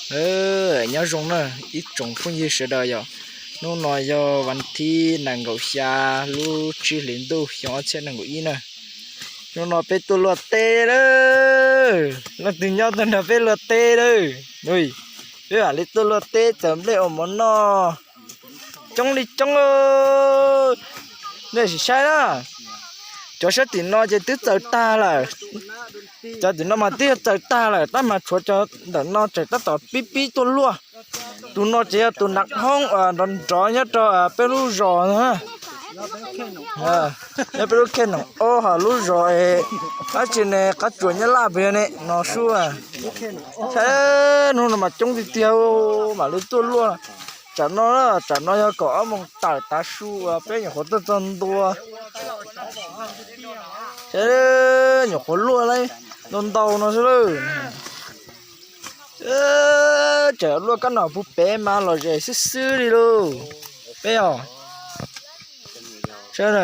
Nyob zoo na ib tsoom phooj ywg sawv daws yom, hnub no yog vas thib nees nkaum xya lub tsib hlis ntuj xyoo ob txhiab nees nkaum ib na. Hnub no peb tuaj luaj teb lawm, leej twg nyob tuaj nrog peb luaj teb lawm. Peb mam li tuaj luaj teb txawm nplej ua mov noj coob li coob. Nej sim saib na, cov sab tim no ces twb txaws tag lawm. Cov tim no mas twb yog txaws tag lawm, tab mas tshuav cov ntawm no tseem tab tom pib pib tuaj luaj. Tus no ces yog tus nav hoob nrov nrov nyob rau peb lub zos na. Nyob peb lub khej noom ob hos lub zos es dab tsi ne, qab tsuas nyab laj puas yog ne no sub. Saib hnub no mas coob tiag tiag, mam li tuaj luaj. Tsam no, tsam no yog kaum ob moos tawm tav su uas peb nyuam qhuav tuaj txog ntua. Saib nyuam qhuav luaj li ntau ntau no xwb lawm. Tseem luaj kab nom puag pem mas lom zem xwb xwb li lauj. Peb os, saib,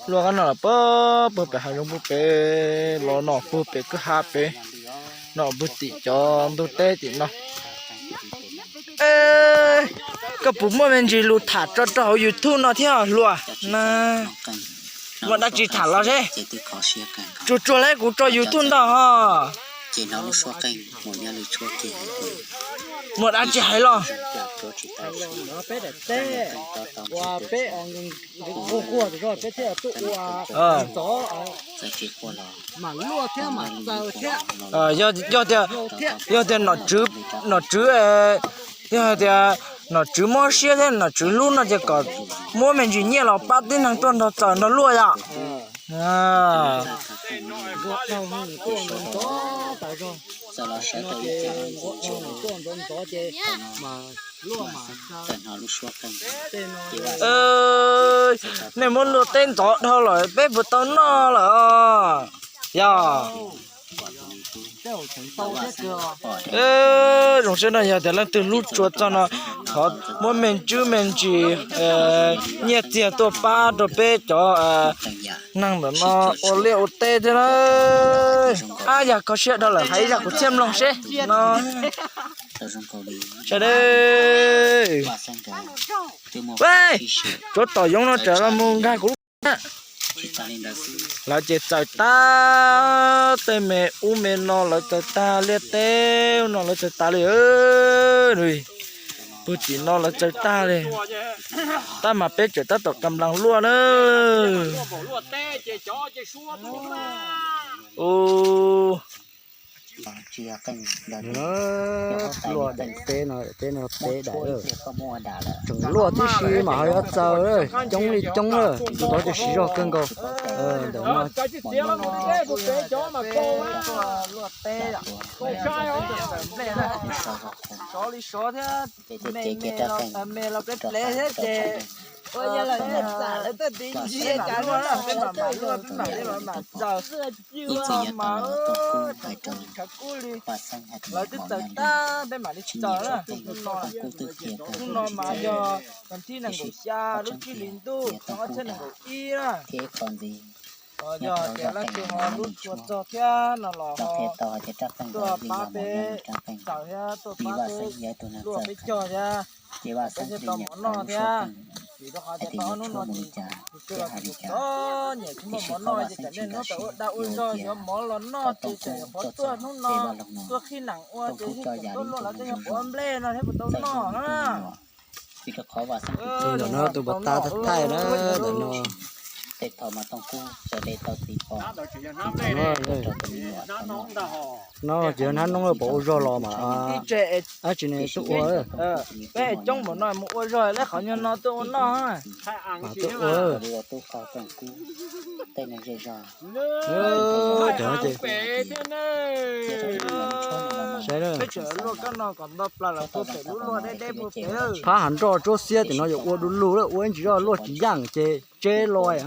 luaj kab nom los puag pem hav zoov puag pem, los nom puag pem kwj ha pem, nom puag tim cov ntug teb tim no. Koj puas muaj me ntsis lus tham tso rau hauv YouTube no thiab hluas na? Muaj dab tsi tham los seb. Tsuag tsuag li kuv tso YouTube ntag ho. Muaj dab tsi hais los? Yog tias, yog tias nom tswv, yog tias nom tswv mob siab thiab nom tswv hlub no ces kom muab me ntsis nyiaj los pab tib neeg tuaj nrog txaws nrog luaj yom. Nej muab luaj teb ntxov dhau lawm peb puas tau noj lawm os? Yog. Zoo siab no yog tias leej twg hlub tshua txog no, thov muab me ntsis, me ntsis nyiaj txiag tuaj pab rau peb cov neeg ntawm no ua liaj ua teb thiab na. Ab, yog kho siab dhau lawm hais ib zaj kuv thiaj mloog seb no. Sawv daws, tsuav tom yoov no tseem los mus nkag kuv lub na. Lawv ces txaws tag tej me ub me no, lawv txaws tag liaj teb no, lawv txaws tas li. Puag tim no lawv txaws tag li, tab mas peb tseem tab tom kam nplas luaj na. Luaj daim teb no, teb no teb daim, tseem luaj tib si mas ho yuav txaws, coob li coob na, tus tod ces siv zog kawg nkaus. Ntawm no luaj teb, sov li sov thiab, me los plev plev thiab ces ua yog lawv txam lawv tuaj tiv ntsia cas luaj na, peb mam mam luaj, peb mam li mam mam txaws. Ib txwm yog tau los tau kub hais rau kub li, lawv twb txaws tag, peb mam li tsis txaws na. Hnub no mas yog vas thib nees nkaum xya lub tsib hlis ntuj xyoo ob txhiab nees nkaum ib na. Yog tias leej twg ho hlub tshua txog thiab no los ho tuaj pab peb txaws thiab tuaj pab peb luaj peb cog thiab, peb thiaj tau mov noj thiab. Vim rau qhov tias tau ob hnub no ces kuv twb los kuv txom nyem tsis muaj mov noj ces tsam niaj hnub tawm ua dag ua zog yuav mov los noj ces tseem nyuam qhuav tuaj hnub no tuaj qhib nees ua ces yeej tseem tuaj luaj los tej nyuag quav nplej no thiab puas tau noj na. Tus ntawm no tus npawg tas thaij na, ntawm no. No ces yog hnab noob pom ua zog los mas dab tsi ne tuaj ua. Peb coob npaum no mus ua zog lawm qhov nyuag no tuaj ua noj. Mas tuaj ua. Cov no ces, saib, peb tseem luaj kab no kom nto plaws los puag pem lub luaj deb deb puag pem. Phab hav nroj tsuab xiab tim no yuav ua du lug lawm, ua ib ntsis zoj luaj tsis yaj ces tseb los,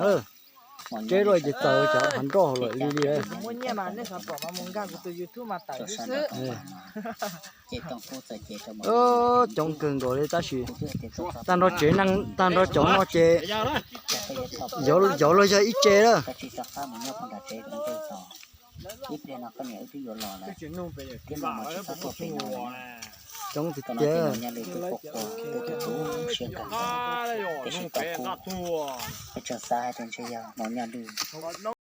tseb los ces txaws cov hav nroj hauv lawm li li. Muaj nyiaj mas nej xav pom mas mus nkag kuv tus YouTube mas tawm xwb xwb. Coob kawg nkaus li tab sis tag nrho tsev neeg tag nrho cov no ces yov luag yog ib tsev lawm. Ib pliag no koj niam wb twb yuav los lawm thiab mas tsis txhob tuaj pem no lawm na. Coob tiag tiag. Mos nyaj lwj twb qua qua, twb tu tu siab kawg, tiam sis tau kub. Peb tseem xav hais tias ntshe yog mos nyaj lwj.